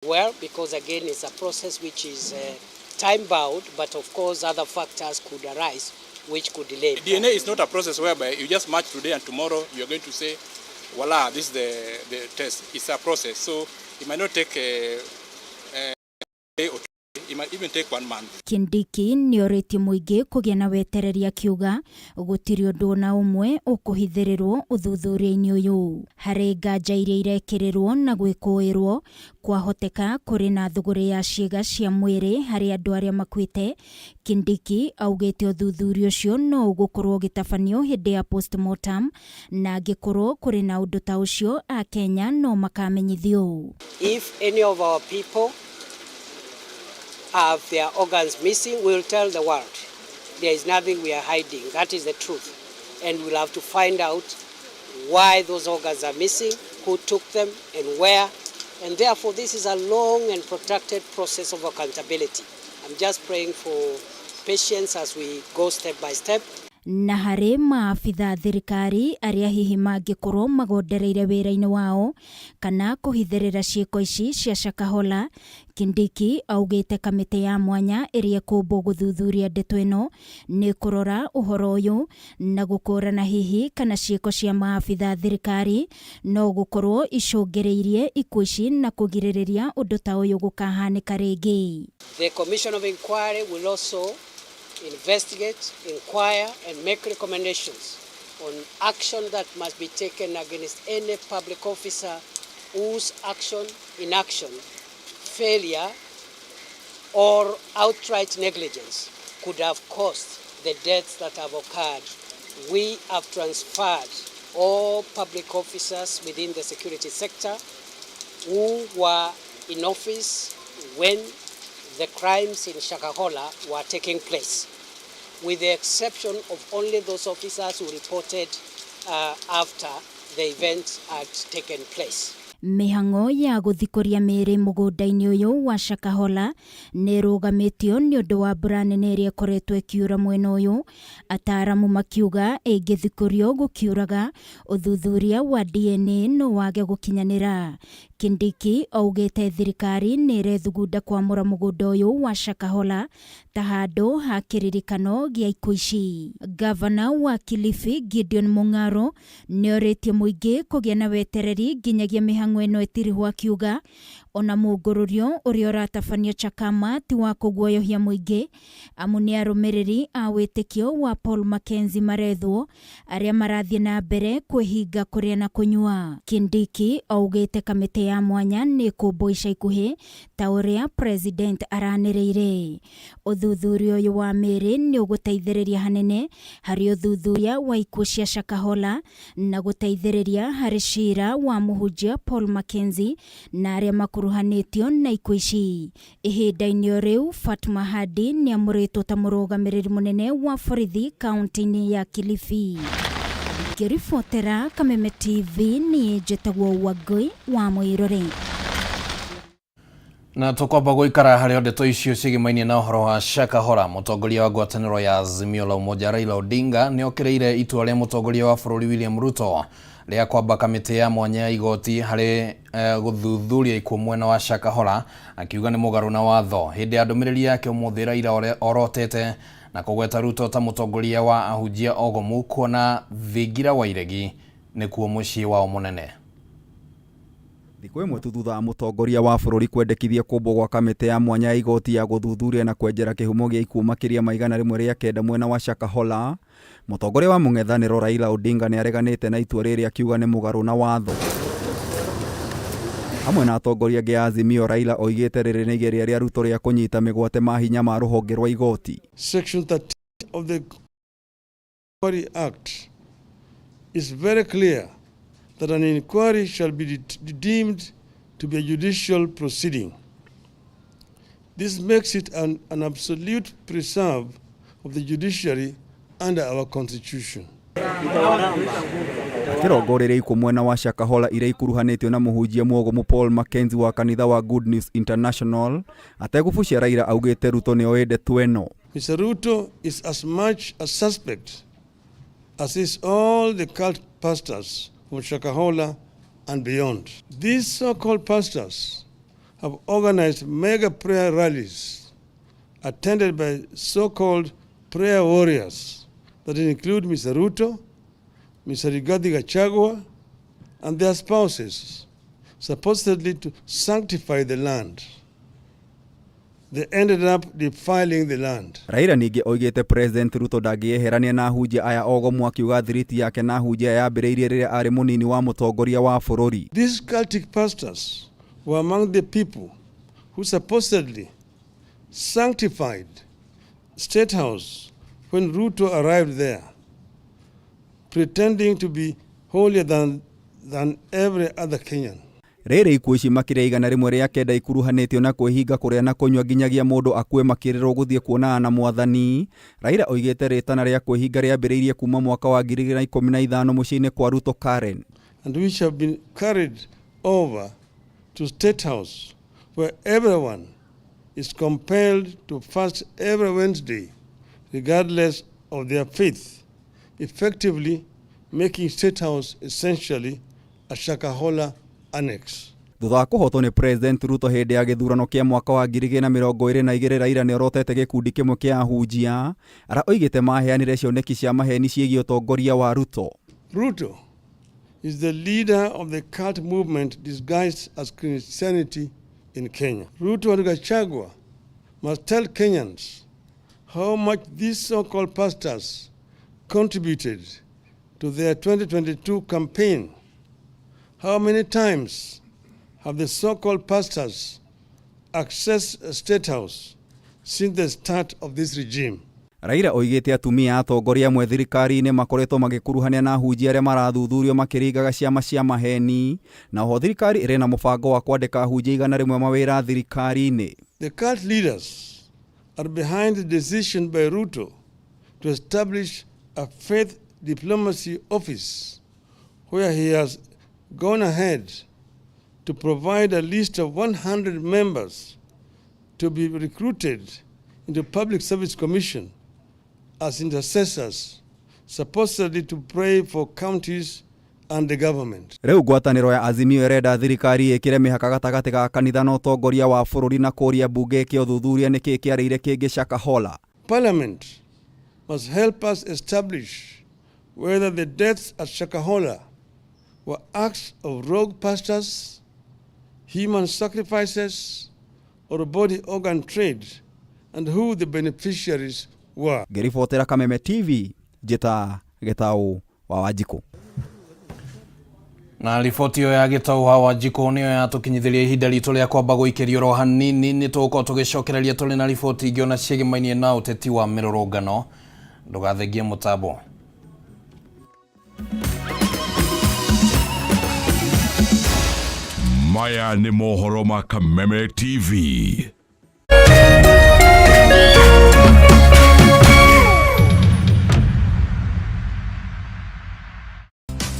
Well, because again, it's a process which is time bound, but of course, other factors could arise which could delay. DNA is not a process whereby you just match today and tomorrow you're going to say, voila, this is the test. It's a process. So it might not take a day or two. It might even take one month. Kindiki nĩorĩtie mũingĩ kũgĩa na wetereri, akiuga gũtirĩ ũndũ ona ũmwe ũkũhithĩrĩrwo ũthuthuria-inĩ ũyũ. Harĩ nganja iria irekĩrĩrwo na gwĩkũĩrwo kwahoteka kũrĩ na thũgũrĩ ya ciĩga cia mwĩrĩ harĩ andũ arĩa makuĩte, Kindiki augĩte ũthuthuria ũcio no ũgũkorwo ũgĩtabanio hĩndĩ ya postmortem, na angĩkorwo kũrĩ na ũndũ ta ũcio, Akenya no makamenyithio. If any of our people have their organs missing, we'll tell the world. There is nothing we are hiding. That is the truth. And we'll have to find out why those organs are missing, who took them, and where. And therefore, this is a long and protracted process of accountability. I'm just praying for patience as we go step by step. Na harĩ maabitha thirikari arĩa hihi mangĩkorwo magondereire wĩra-inĩ wao kana kũhithĩrĩra ciĩko ici cia Shakahola, Kindiki augĩte kamĩtĩ ya mwanya ĩrĩa ĩkũmbwo gũthuthuria ndeto ĩno nĩ kũrora ũhoro ũyũ na gũkũrana hihi kana ciĩko cia maabitha thirikari no gũkorwo icũngĩrĩirie ikuũ ici na kũgirĩrĩria ũndũ ta ũyũ gũkahanĩka rĩngĩ. The Commission of Inquiry will also investigate, inquire, and make recommendations on action that must be taken against any public officer whose action, inaction, failure, or outright negligence could have caused the deaths that have occurred. We have transferred all public officers within the security sector who were in office when the crimes in Shakahola were taking place, with the exception of only those officers who reported after the event had taken place. Mĩhang'o ya gũthikũria mĩĩrĩ mũgũnda-inĩ ũyũ wa Shakahola nĩ ĩrũgamĩtio nĩ ũndũ wa mbura nene ĩrĩa ĩkoretwo ĩkiura mwena ũyũ, ataaramu makiuga ĩngĩthikũrio gũkiuraga, ũthuthuria wa DNA no wage gũkinyanĩra. Kindiki augĩte thirikari nĩ ĩrethugunda kwamũra mũgũnda ũyũ wa Shakahola ta handũ ha kĩririkano gĩa ikuũ ici. Gavana wa Kilifi Gideon Mung'aro nĩ orĩtie mũingĩ kũgĩa na wetereri nginyagia mĩhang'o ĩno ĩtirihwo, akiuga ona mũngũrũrio ũrĩa ũratabanio Chakama ti wa kũguoyohia mũingĩ, amu nĩ arũmĩrĩri a wĩtĩkio wa Paul Mackenzie marethwo arĩa marathiĩ na mbere kwĩhinga kũrĩa na kũnyua. Kindiki augĩte kamĩtĩ ya mwanya nĩ ĩkũmbwo ica ikuhĩ ta ũrĩa president aranĩrĩire. Ũthuthuria ũyũ wa mĩĩrĩ nĩ ũgũteithĩrĩria hanene harĩ ũthuthuria wa ikuũ cia Shakahola na gũteithĩrĩria harĩ cira wa mũhunjia Paul Mackenzie na arĩa makuruhanĩtio na ikuũ ici. Ihinda-inĩ o rĩu, Fatuma Hadi nĩ amũrĩtwo ta mũrũgamĩrĩri mũnene wa borithi kaunti-inĩ ya Kilifi. Ngĩribotera Kameme TV, niĩ njĩtagwo Wangũi wa Mũirũrĩ. Na tukwamba guikara harĩ ndeto icio ciĩgĩmainie na ũhoro wa Shakahola. Mũtongoria wa ngwatanĩro ya Azimio la Umoja Raila Odinga nĩ okĩrĩire itua rĩa mũtongoria wa bũrũri William Ruto rĩa kwamba kamĩtĩ ya mwanya ya igoti harĩ gũthuthuria ikuũ mwena wa Shakahola, akiuga nĩ mũgarũ na watho. Hĩndĩ ya ndũmĩrĩri yake ũmũthĩ, Raila orotete na kũgweta Ruto ta mũtongoria wa ahunjia ogomu, kuona thingira wa iregi nĩkuo mũciĩ wao mũnene. Thikũ ĩmwe tu thutha wa mũtongoria wa bũrũri kwendekithia kũmbwo gwa kamĩtĩ ya mwanya ya igoti ya gũthuthuria na kwenjera kĩhumo gĩa ikuũ makĩria ma 109 mwena wa Shakahola, mũtongoria wa mũng'ethanĩro Raila Odinga nĩ areganĩte na itua rĩrĩ, akiuga nĩ mũgarũ na watho. Hamwe na atongoria angĩ a Azimio, Raila oigĩte rĩrĩ nĩ igeria rĩa Ruto rĩa kũnyita mĩgwate mahinya ma rũhonge rwa igoti. Section 13 of the Inquiry Act is very clear that an inquiry shall be deemed to be a judicial proceeding. This makes it an absolute preserve of the judiciary under our Constitution. Akĩrongoreria ikuũ mwena wa Shakahola iria ikuruhanĩtio na mũhunjia mwogomu Paul Mackenzie wa kanitha wa Good News International, ategũbucia, Raila augĩte Ruto nĩ oĩ ndeto ĩno. Mr. Ruto is as much a suspect as is all the cult pastors from Shakahola and beyond. These so-called pastors have organized mega prayer rallies attended by so-called prayer warriors that include Mr. Ruto, Mr. Rigathi Gachagua, and their spouses, supposedly to sanctify the land. They ended up defiling the land. Raila ningĩ oigĩte President Ruto ndangĩeherania na ahunjia aya ogomu akiuga thiriti yake na ahunjia yambĩrĩirie rĩrĩa arĩ mũnini wa mũtongoria wa bũrũri. These cultic pastors were among the people who supposedly sanctified State House when Ruto arrived there, pretending to be holier than every other Kenyan. Rĩrĩ ikuũ ici makĩria 109 ikuruhanĩtio na kwĩhinga kũrĩa na kũnyua nginyagia mũndũ akue makĩrĩrwo gũthiĩ kuonana na mwathani. Raila oigĩte rĩtana rĩa kwĩhinga rĩambĩrĩirie kuma mwaka wa 2015 mũciĩ-inĩ kwa Ruto Karen. And which have been carried over to State House, where everyone is compelled to fast every Wednesday, regardless of their faith, effectively making State House essentially a Shakahola annex. Thutha wa kũhotwo nĩ President Ruto hĩndĩ ya gĩthurano kĩa mwaka wa 2022, Raila nĩorotete gĩkundi kĩmwe kĩa ahunjia arĩa oigĩte maheanire cioneki cia maheni ciĩgiĩ ũtongoria wa Ruto. Ruto is the leader of the cult movement disguised as Christianity in Kenya. Ruto and Gachagua must tell Kenyans how much these so-called pastors contributed to their 2022 campaign. How many times have the so-called pastors accessed State House since the start of this regime? Raila oigĩte atumia atongoria amwe thirikari-inĩ makoretwo magĩkuruhania na ahunjia arĩa marathuthurio makĩringaga ciama cia maheni, na oho thirikari ĩrĩ na mũbango wa kwandĩka ahunjia 100 mawĩra thirikari-inĩ. The cult leaders are behind the decision by Ruto to establish a faith diplomacy office where he has gone ahead to provide a list of 100 members to be recruited into Public Service Commission as intercessors, supposedly to pray for counties and the government. Rĩu ngwatanĩro ya Azimio ĩrenda thirikari ĩkĩre mĩhaka gatagatĩ ga kanitha na ũtongoria wa bũrũri na kũũria mbunge ĩke ũthuthuria nĩkĩĩ kĩarĩire kĩngĩ Shakahola. Parliament must help us establish whether the deaths at Shakahola were acts of rogue pastors, human sacrifices, or body organ trade, and who the beneficiaries were. Ngĩribotera Kameme TV, njĩta Gĩtaũ wa Wanjikũ. Na riboti ĩyo ya Gĩtaũ wa Wanjikũ nĩyo yatũkinyithĩria ihinda ritũ rĩa kwamba gũikĩrio oro hanini. Nĩ tũgũkorwo tũgĩcokereria tũrĩ na riboti ingĩ ona ciĩgĩmainie na ũteti wa mĩrũrũngano. Ndũgathengie mũtambo. Maya nĩ mohoro ma Kameme TV.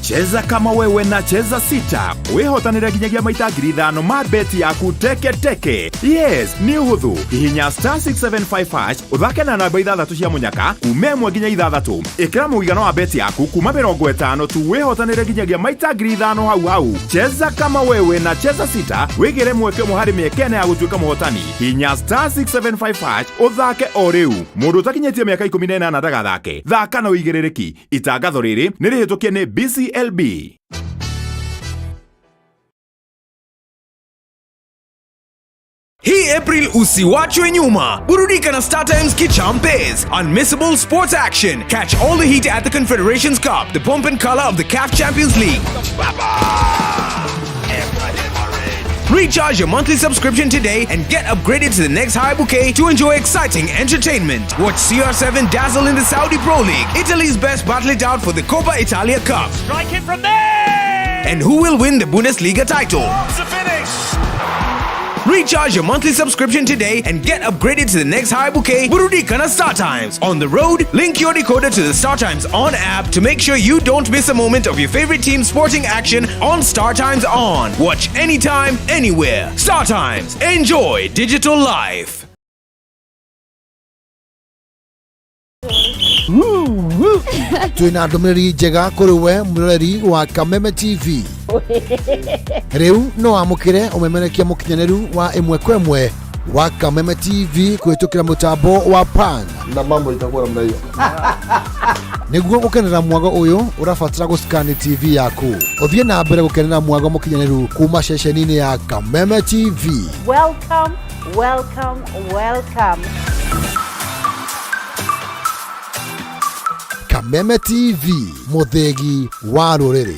Cheza kama wewe na Cheza Sita wihotanire nginyagia maita 5,000 ma beti yaku teke teke. Yes, nĩ ũhũthũ. Hihinya star 675 hash ũthake na namba 6 cia mũnyaka kuma 1 nginya 6. Ĩkĩra mũigana wa beti yaku kuma 50 tu wihotanire nginyagia maita 5,000 hau hau. Cheza kama wewe na Cheza Sita wĩgĩre mweke ũmwe harĩ mĩeke ĩna ya gũtuĩka mũhotani. Hihinya star 675 hash ũthake o rĩu. Mũndũ ũtakinyĩtie mĩaka 18 ndagathake. Thaka na ũigĩrĩrĩki. Itangatho rĩrĩ nĩ rĩhĩtũkie nĩ BCLB. Hii April usiwachwe nyuma. Burudika na Star Times Kichampes. Unmissable sports action. Catch all the heat at the Confederations Cup, the pomp and color of the CAF Champions League. Recharge your monthly subscription today and get upgraded to the next high bouquet to enjoy exciting entertainment. Watch CR7 dazzle in the Saudi Pro League, Italy's best battle it out for the Coppa Italia Cup. Strike it from there! And who will win the Bundesliga title? It's a finish! Recharge your monthly subscription today and get upgraded to the next high bouquet, Burudika na Star Times. On the road, link your decoder to the Star Times On app to make sure you don't miss a moment of your favorite team's sporting action on Star Times On. Watch anytime, anywhere. Star Times. Enjoy digital life. Twina ndũmĩrĩri njega kũrĩ we mwĩroreri wa Kameme TV. Rĩu no wamũkĩre ũmemerekia mũkinyanĩru wa ĩmwe kwa ĩmwe wa Kameme TV kũhĩtũkĩra mũtambo wa Pan. Na mambo itakuwa namna hiyo. Nĩguo gũkenera mwago ũyũ ũrabatara gũscan TV yaku. Ũthiĩ na mbere gũkenera mwago mũkinyanĩru kuma ceceni-inĩ ya Kameme TV. Welcome, welcome, welcome. Kameme TV, mũthĩgi wa rũrĩrĩ.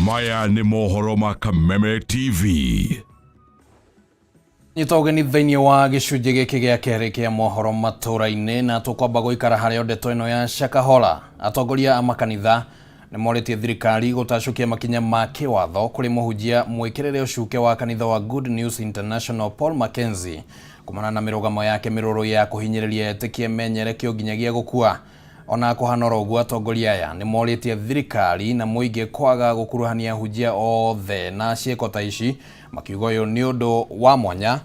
Maya nĩ mohoro ma Kameme TV. Nyita ũgeni thĩinĩ wa gĩcunjĩ gĩkĩ gĩa kerĩ kĩa mohoro matũra-inĩ, na tũkwamba gũikara harĩ ndeto ĩno ya Shakahola. Atongoria a makanitha nĩ morĩtie thirikari gũtacũkia makinya ma kĩwatho kũrĩ mũhunjia mwĩkĩrĩre ũcuke wa kanitha wa Good News International Paul Mackenzie kumana na mĩrũgamo yake mĩrũrũ ya kũhinyĩrĩria etĩkia menyerekio nginyagia gũkua. Ona kũhana oro ũguo, atongoria aya nĩ morĩtie thirikari na mũingĩ kwaga gũkuruhania ahunjia othe na ciĩko ta ici, makiuga ũyũ nĩ ũndũ wa mwanya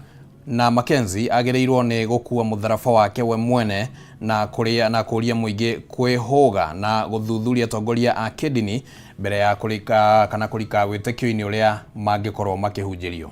na Mackenzie agĩrĩirwo nĩ gũkua mũtharaba wake we mwene na kũrĩa na kũria mũingĩ kwĩhũga na gũthuthuria atongoria a kĩndini mbere ya kũrika kana kũrika wĩtĩkio-inĩ ũrĩa mangĩkorwo makĩhunjĩrio.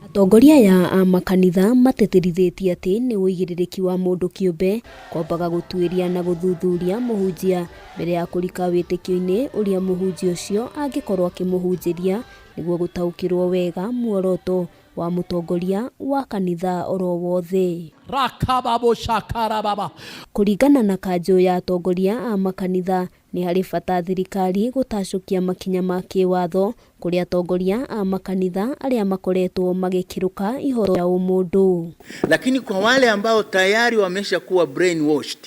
Atongoria aya a makanitha matĩtĩrithĩtie atĩ nĩ ũigĩrĩrĩki wa mũndũ kĩũmbe kwambaga gũtuĩria na gũthuthuria mũhunjia mbere ya kũrika wĩtĩkio-inĩ ũrĩa mũhunjia ũcio angĩkorwo akĩmũhunjĩria nĩguo gũtaũkĩrwo wega muoroto wa mũtongoria wa kanitha oro wothe. Rakababoshakarababa. Kũringana na kanjũ ya atongoria a makanitha, nĩ harĩ bata thirikari gũtacũkia makinya ma kĩwatho kũrĩ atongoria a makanitha arĩa makoretwo magĩkĩrũka ihoto ya ũmũndũ. Lakini kwa wale ambao tayari wameshakuwa brainwashed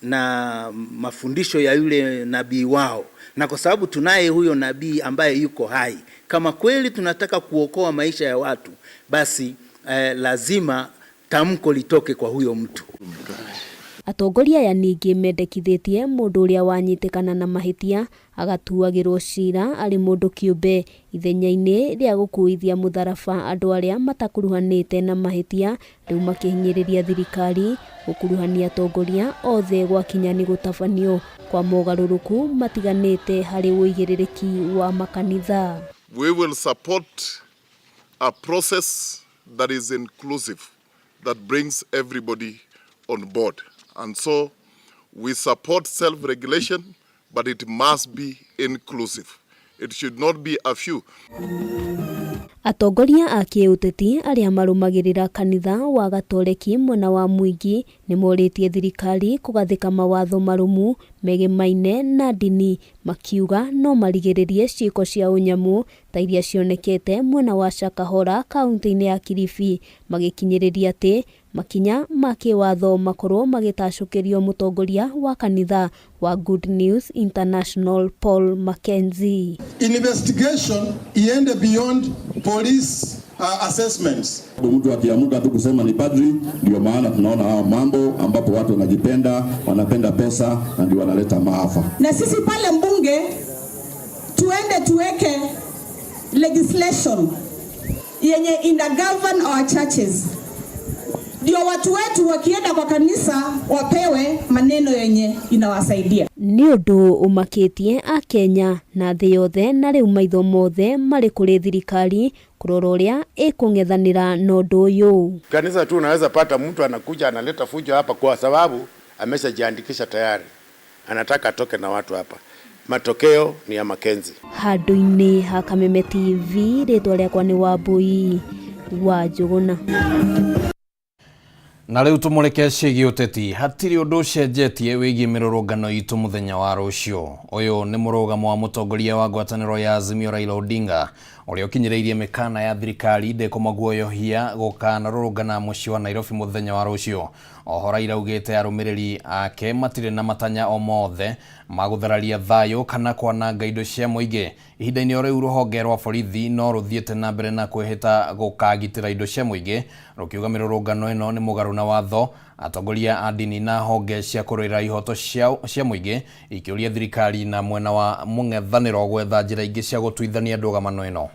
na mafundisho ya yule nabii wao, na kwa sababu tunaye huyo nabii ambaye yuko hai, kama kweli tunataka kuokoa maisha ya watu, basi lazima tamko litoke kwa huyo mtu. Atongoria aya ningĩ mendekithĩtie mũndũ ũrĩa wanyitĩkana na mahĩtia agatuagĩrwo cira arĩ mũndũ kĩũmbe ithenya-inĩ rĩa gũkuithia mũtharaba andũ arĩa matakuruhanĩte na mahĩtia, rĩu makĩhinyĩrĩria thirikari gũkuruhania atongoria othe gwakinya nĩ gũtabanio kwa mogarũrũku matiganĩte harĩ ũigĩrĩrĩki wa makanitha. We will support a process that is inclusive, that brings everybody on board. And so we support self-regulation, but it must be inclusive. It should not be a few. Atongoria a kĩũteti arĩa marũmagĩrĩra kanitha wa Gatoreki mwena wa Mwingi nĩ morĩtie thirikari kũgathĩka mawatho marũmu megemaine na ndini, makiuga no marigĩrĩrie ciĩko cia ũnyamu ta iria cionekete mwena wa Shakahola kaunti-inĩ ya Kilifi, magĩkinyĩrĩria atĩ makinya ma kĩwatho makorwo magĩtacũkĩrio mũtongoria wa kanitha wa Good News International Paul Mackenzie. Investigation iende beyond police assessments. Mtu akiamuka tu kusema ni padri, ndio maana tunaona haya mambo ambapo watu wanajipenda, wanapenda pesa na ndio wanaleta maafa. Na sisi pale mbunge tuende tuweke legislation yenye ina govern our churches, ndio watu wetu wakienda kwa kanisa wapewe maneno yenye inawasaidia. Nĩ ũndũ ũmakĩtie Akenya na thĩ yothe, na rĩu maitho mothe marĩ kũrĩ thirikari kũrora ũrĩa ĩkũng'ethanĩra na ũndũ ũyũ. Kanisa tu unaweza pata mtu anakuja analeta fujo hapa kwa sababu ameshajiandikisha tayari, anataka atoke na watu hapa. Matokeo ni ya Mackenzie. Handũ-inĩ ha Kameme TV, rĩtwa rĩakwa nĩ Wambui wa Njũgũna. Na rĩu tũmũrĩke ciĩgiĩ ũteti. Hatirĩ ũndũ ũcenjetie wĩgiĩ mĩrũrũngano itũ mũthenya wa rũciũ. Ũyũ nĩ mũrũgamo wa mũtongoria wa ngwatanĩro ya Azimio Raila Odinga ũrĩa ũkinyĩrĩirie mĩkana ya thirikari ndĩkũmaguoyohia gũkanarũrũngana mũciĩ wa Nairobi mũthenya wa rũciũ. Oho Raila augĩte arũmĩrĩri ake matirĩ na matanya o mothe ma gũthararia thayũ kana kwananga indo cia mũingĩ. Ihinda-inĩ o rĩu rũhonge rwa borithi no rũthiĩte na mbere na kwĩhĩta gũkagitĩra indo cia mũingĩ, rũkiuga mĩrũrũngano ĩno nĩ mũgarũ na watho. Atongoria a ndini na honge cia kũrũĩrĩra ihoto cia mũingĩ ikĩũria thirikari na mwena wa mũng'ethanĩro gwetha njĩra ingĩ cia gũtuithania ndũgamano ĩno.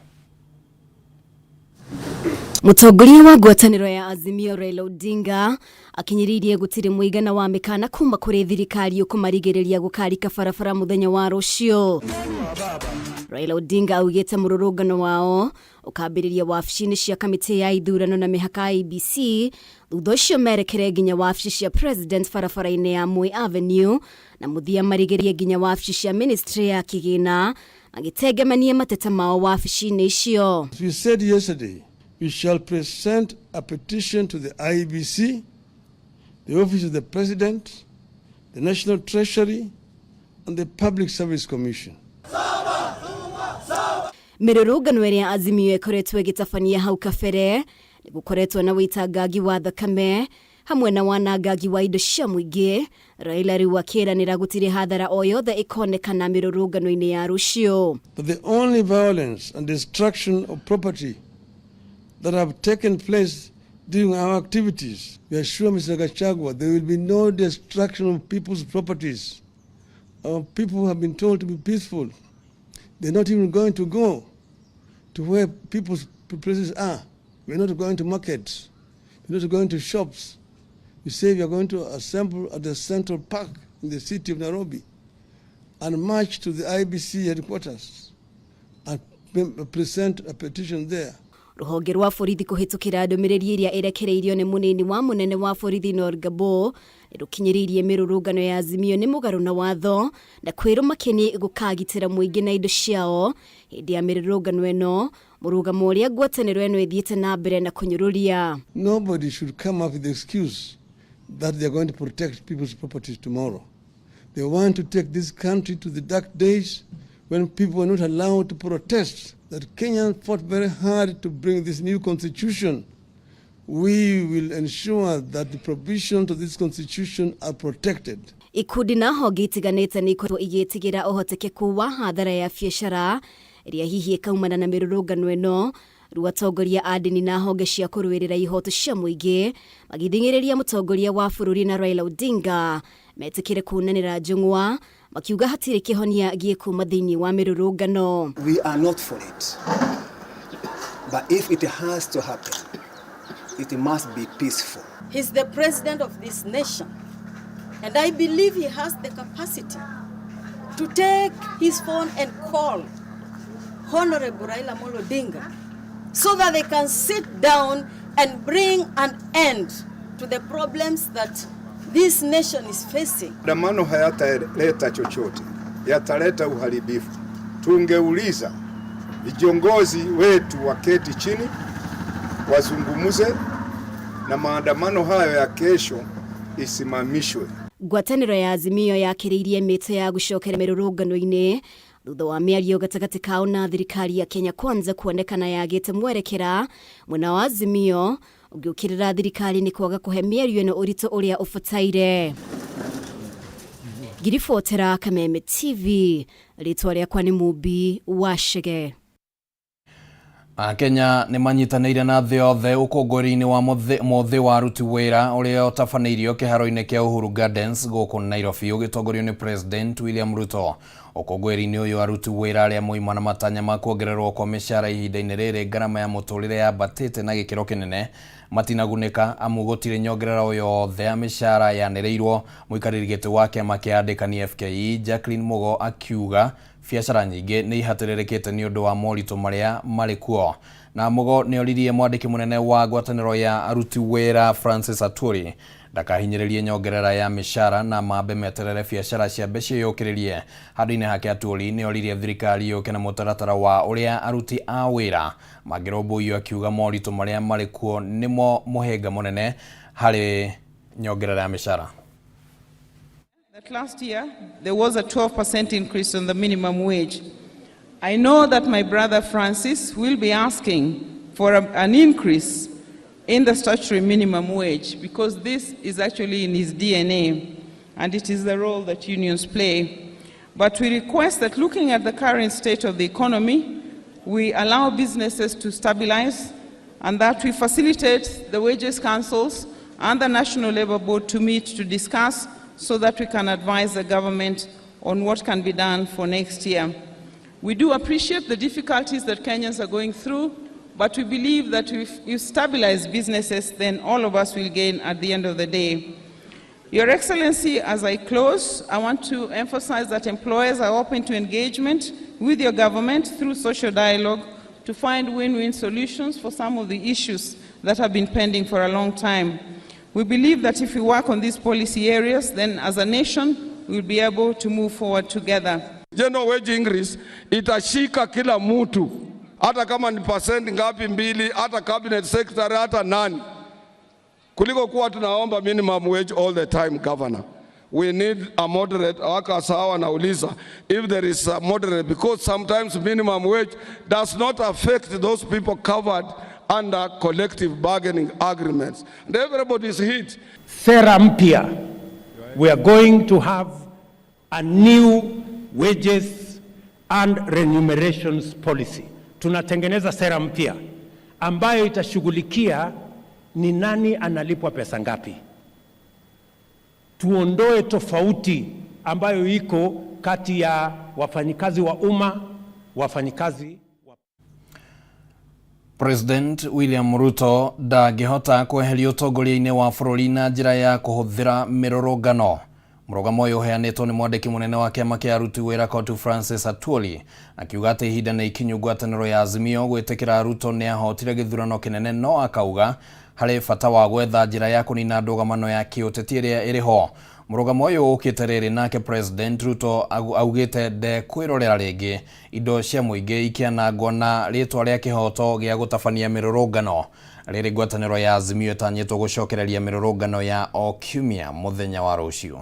Mũtongoria wa ngwatanĩro ya Azimio Raila Odinga akinyĩrĩirie gũtirĩ mũigana wa mĩkana kuma kũrĩ thirikari ũkũmarigĩrĩria gũkarika barabara mũthenya wa rũciũ. Raila Odinga augĩte mũrũrũngano wao ũkambĩrĩria wabici-inĩ cia kamĩtĩ ya ithurano na mĩhaka IEBC, thutha ũcio merekere nginya wabici cia president barabara-inĩ ya Moi Avenue, na mũthia marigĩrĩrie nginya wabici cia ministry ya kĩgĩna magĩtengemania mateta mao wabici-inĩ icio. We said yesterday, we shall present a petition to the IEBC, the Office of the President, the National Treasury, and the Public Service Commission. Mĩrũrũngano ĩrĩa Azimio ĩkoretwo ĩgĩtabania hau kabere nĩ gũkoretwo na wĩtangangi wa thakame hamwe na wanangangi wa indo cia mũingĩ. Raila rĩu akĩranĩra gũtirĩ hathara o yothe ĩkonekana mĩrũrũngano-inĩ ya rũciũ. That the only violence and destruction of property that have taken place during our activities, we assure Mr. Gachagua there will be no destruction of people's properties. Our people have been told to be peaceful. They're not even going to go to where people's places are. We're not going to markets. We're not going to shops. We say we are going to assemble at the Central Park in the city of Nairobi and march to the IEBC headquarters and present a petition there. Rũhonge rwa borithi kũhĩtũkĩra ndũmĩrĩri ĩrĩa ĩrekereirio nĩ mũnini wa mũnene wa borithi Noel Gabor nĩ rũkinyĩrĩirie mĩrũrũngano ya Azimio nĩ mũgarũ na watho na kwĩrwo makeni gũkagitĩra mũingĩ na indo ciao hĩndĩ ya mĩrũrũngano ĩno, mũrũgamo ũrĩa ngwatanĩro ĩno ĩthiĩte na mbere na kũnyũrũria. Nobody should come up with the excuse that they are going to protect people's properties tomorrow. They want to take this country to the dark days when people were not allowed to protest. That Kenyans fought very hard to bring this new constitution. We will ensure that the provisions of this constitution are protected. Ikundi na honge itiganĩte nĩ ikoretwo igĩtigĩra ũhotekeku wa hathara ya biacara ĩrĩa hihi ĩkaumana na mĩrũrũngano ĩno, rĩu atongoria a ndini na honge cia kũrũĩrĩra ihoto cia mũingĩ magĩthing'ĩrĩria mũtongoria wa bũrũri na Raila Odinga metĩkĩre kunanĩra njũng'wa, makiuga hatirĩ kĩhonia gĩkuma thĩinĩ wa mĩrũrũngano. We are not for it. But if it has to happen, it must be peaceful. He's the president of this nation. And I believe he has the capacity to take his phone and call Honorable Raila Amolo Odinga so that they can sit down and bring an end to the problems that this nation is facing. Maandamano hayataleta chochote, yataleta uharibifu. Tungeuliza viongozi wetu waketi chini wazungumuze, na maandamano hayo ya kesho isimamishwe. Ngwatanĩro ya Azimio yakĩrĩirie mĩto ya gũcokera mĩrũrũngano-inĩ thutha wa mĩario gatagatĩ kao na thirikari ya Kenya Kwanza kuonekana yagĩte mwerekera, mwena wa Azimio ũngĩũkĩrĩra thirikari nĩ kwaga kũhe mĩario ĩno ũritũ ũrĩa ũbataire. Ngiribotera Kameme TV, rĩtwa rĩakwa nĩ Mumbi wa Chege. Akenya nĩ manyitanĩire na thĩ yothe ũkũngũĩri-inĩ wa mũthĩ wa aruti wĩra ũrĩa ũtabanĩirio kĩharo-inĩ kĩa Uhuru Gardens gũkũ Nairobi ũgĩtongorio nĩ President William Ruto. Ũkũngũĩri-inĩ ũyũ aruti wĩra arĩa moima na matanya ma kuongererwo kwa mĩcara ihinda-inĩ rĩrĩ ngarama ya mũtũrĩre yambatĩte na gĩkĩro kĩnene matinagunĩka amu gũtirĩ nyongerera o yothe ya mĩcara yanĩrĩirwo. Mũikarĩri gĩtĩ wa kĩama kĩa andĩkani FKE Jacqueline Mugo akiuga biacara nyingĩ nĩ ihatĩrĩrĩkĩte nĩ ũndũ wa moritũ marĩa marĩ kuo. Na Mugo nĩ oririe mwandĩki mũnene wa ngwatanĩro ya aruti wĩra Francis Atwoli ndakahinyĩrĩrie nyongerera ya mĩcara na mambe meterere biacara ciambe ciĩyũkĩrĩrie. Handũ-inĩ hake Atwoli nĩ oririe thirikari yũke na mũtaratara wa ũrĩa aruti a wĩra mangĩrũmbũiyo, akiuga moritũ marĩa marĩ kuo nĩmo mũhĩnga mũnene harĩ nyongerera ya mĩcara. That last year there was a 12% increase on the minimum wage. I know that my brother Francis will be asking for an increase in the statutory minimum wage, because this is actually in his DNA and it is the role that unions play. But we request that, looking at the current state of the economy, we allow businesses to stabilize and that we facilitate the wages councils and the National Labour Board to meet to discuss so that we can advise the government on what can be done for next year. We do appreciate the difficulties that Kenyans are going through. But we believe that if you stabilize businesses, then all of us will gain at the end of the day. Your Excellency, as I close, I want to emphasize that employers are open to engagement with your government through social dialogue to find win-win solutions for some of the issues that have been pending for a long time. We believe that if we work on these policy areas, then as a nation, we'll be able to move forward together. General wage increase itashika kila mtu, hata kama ni percent ngapi mbili, hata cabinet secretary, hata nani, kuliko kuwa tunaomba minimum wage all the time. Governor, we need a moderate. Workers hawa nauliza if there is a moderate, because sometimes minimum wage does not affect those people covered under collective bargaining agreements, and everybody is hit. Sera mpya. We are going to have a new wages and remunerations policy. Tunatengeneza sera mpya ambayo itashughulikia ni nani analipwa pesa ngapi. Tuondoe tofauti ambayo iko kati ya wafanyikazi wa umma, wafanyikazi. President William Ruto ndangĩhota kweherio ũtongoria-inĩ wa bũrũri na njĩra ya kũhũthĩra mĩrũrũngano. Mũrũgamo ũyũ ũheanĩtwo nĩ mwandĩki mũnene wa kĩama kĩa aruti wĩra COTU Francis Atwoli, akiuga atĩ ihinda nĩ ikinyu ngwatanĩro ya Azimio gwĩtĩkĩra Ruto nĩ ahotire gĩthurano kĩnene, no akauga harĩ bata wa gwetha njĩra ya kũnina ndũgamano ya kĩũteti ĩrĩa ĩrĩ ho. Mũrũgamo ũyũ ũkĩte rĩrĩ nake President Ruto augĩte ndekwĩrorera rĩngĩ indo cia mũingĩ ikĩanangwo na rĩtwa rĩa kĩhoto gĩa gũtabania mĩrũrũngano. Rĩrĩ ngwatanĩro ya Azimio ĩtanyĩtwo gũcokereria mĩrũrũngano ya o kiumia mũthenya wa rũciũ.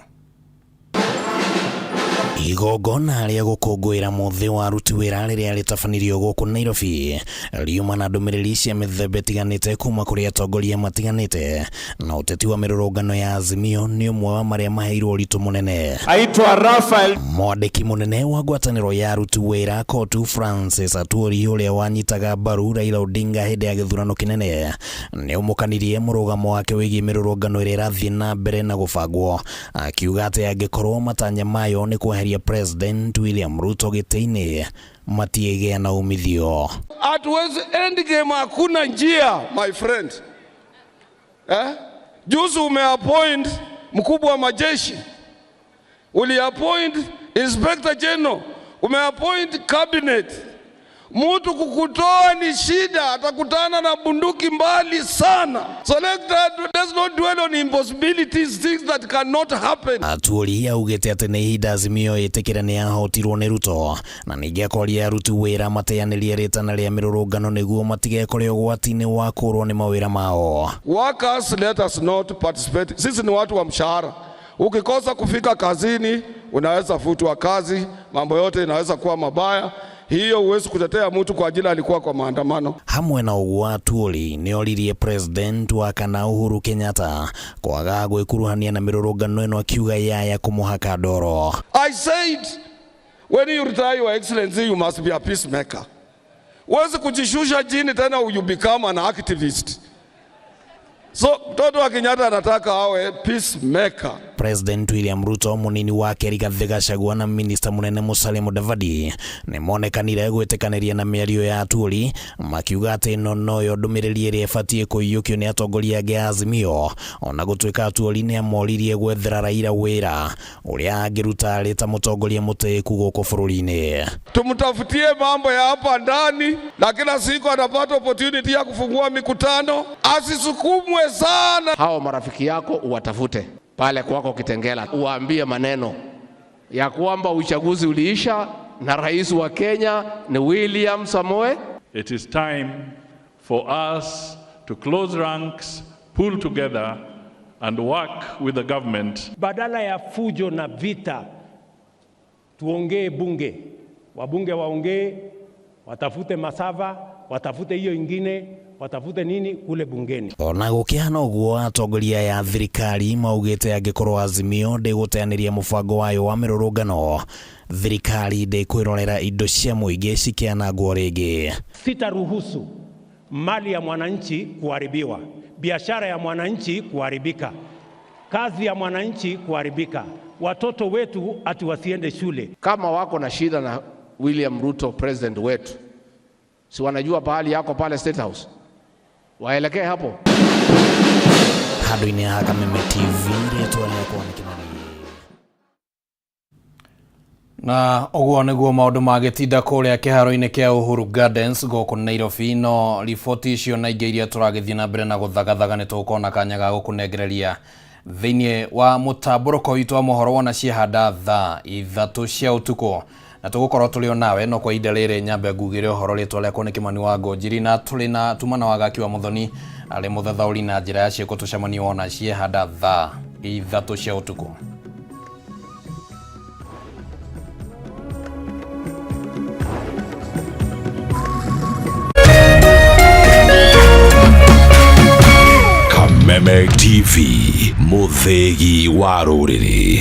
Igongona rĩa gũkũngũĩra mũthĩ wa aruti wĩra rĩrĩa rĩtabanirio gũkũ Nairobi riuma na ndũmĩrĩri cia mĩthemba ĩtiganĩte kuma kũrĩ atongoria matiganĩte, na ũteti wa mĩrũrũngano ya Azimio nĩ ũmwe wa marĩa maheirwo ũritũ mũnene. Aitwa Rafael. Mwandĩki mũnene wa ngwatanĩro ya aruti wĩra COTU Francis Atwoli, ũrĩa wanyitaga mbaru Raila Odinga hĩndĩ ya gĩthurano kĩnene, nĩ ũmũkanirie mũrũgamo wake wĩgiĩ mĩrũrũngano ĩrĩa ĩrathiĩ na mbere na gũbangwo, akiuga atĩ angĩkorwo matanya mayo nĩ kweheria President William Ruto gĩtĩ-inĩ matiĩgĩa na umithio. Hatuwezi end game, hakuna njia my friend. Juzi umeappoint mkubwa wa majeshi, uliappoint inspector general, umeappoint cabinet. Mtu kukutoa ni shida, atakutana na bunduki mbali sana. So let's not dwell on impossibilities, things that cannot happen. Atwoli augĩte atĩ nĩ ihinda Azimio ĩtĩkĩre nĩ yahotirwo nĩ Ruto, na ningĩ akoria aruti wĩra mateanĩrie rĩtana rĩa mĩrũrũngano nĩguo matigekore ũgwati-inĩ wa kũrwo nĩ mawĩra mao. Workers, let us not participate. Sisi ni watu wa mshahara. Ukikosa kufika kazini unaweza futwa kazi, mambo yote inaweza kuwa mabaya. Hiyo huwezi kutetea mtu kwa ajili alikuwa kwa maandamano. Hamwe na ũguo Atwoli nĩ oririe President wa kana Uhuru Kenyatta kwaga gwĩkuruhania na mĩrũrũngano ĩno, akiuga yaya kũmũhaka ndoro. I said when you retire, Your Excellency, you must be a peacemaker. Huwezi kujishusha chini tena you become an activist. So mtoto wa Kenyatta anataka awe peacemaker. President William Ruto, munini wake Rigathi Gachagua na minista munene Musalia Mudavadi nĩ monekanire gwĩtĩkanĩria na mĩario ya Atwoli, makiuga atĩ ĩno noyo ndũmĩrĩri ĩrĩa ĩbatiĩ kũiyũkio nĩ atongoria angĩ a Azimio, ona gũtuĩka Atwoli nĩ amoririe gwethera Raila wĩra ũrĩa angĩruta arĩ ta mũtongoria mũtĩĩku gũkũ bũrũri-inĩ. Tumtafutie mambo ya hapa ndani, na kila siku anapata opportunity ya kufungua mikutano, asisukumwe sana. Hao marafiki yako uwatafute pale kwako Kitengela, uwaambie maneno ya kwamba uchaguzi uliisha na rais wa Kenya ni William Samoei. It is time for us to close ranks, pull together and work with the government. Badala ya fujo na vita, tuongee bunge, wabunge waongee, watafute masava, watafute hiyo ingine, watafute nini kule bungeni. Ona gũkĩhana ũguo, atongoria ya thirikari maugĩte angĩkorwo Azimio ndĩgũteanĩria mũbango wayo wa mĩrũrũngano, thirikari ndĩkwĩrorera indo cia mũingĩ cikĩanangwo rĩngĩ. Sitaruhusu mali ya mwananchi kuharibiwa, biashara ya mwananchi kuharibika, kazi ya mwananchi kuharibika, watoto wetu ati wasiende shule. Kama wako na shida na William Ruto president wetu, Si wanajua pahali yako pale State House, waelekee hapo. Handũ-inĩ ha Kameme TV, rĩtwa rĩakwa nĩ Kĩmani. Na ũguo nĩguo maũndũ magĩtinda kũrĩa kĩharo-inĩ kĩa Uhuru Gardens gũkũ Nairobi. No riboti icio na ingĩ iria tũragĩthiĩ na mbere na gũthagathaga nĩ tũgũkorwo kanya ga gũkũnengereria thĩinĩ wa mũtambũrũko witũ wa mohoro wona ciahanda thaa 3 cia ũtukũ, na tũgũkorwo tũrĩ o nawe. No kwa ihinda rĩrĩ nyambe ngugĩre ũhoro, rĩtwa rĩakwa nĩ Kĩmani wa Ngũnjiri, na tũrĩ na tumana wa Gaki wa Mũthoni arĩ mũthathaũri na njĩra ya ciĩko. Tũcemanie wona ciehanda thaa 3 cia ũtukũ. Kameme TV, mũthĩgi wa rũrĩrĩ.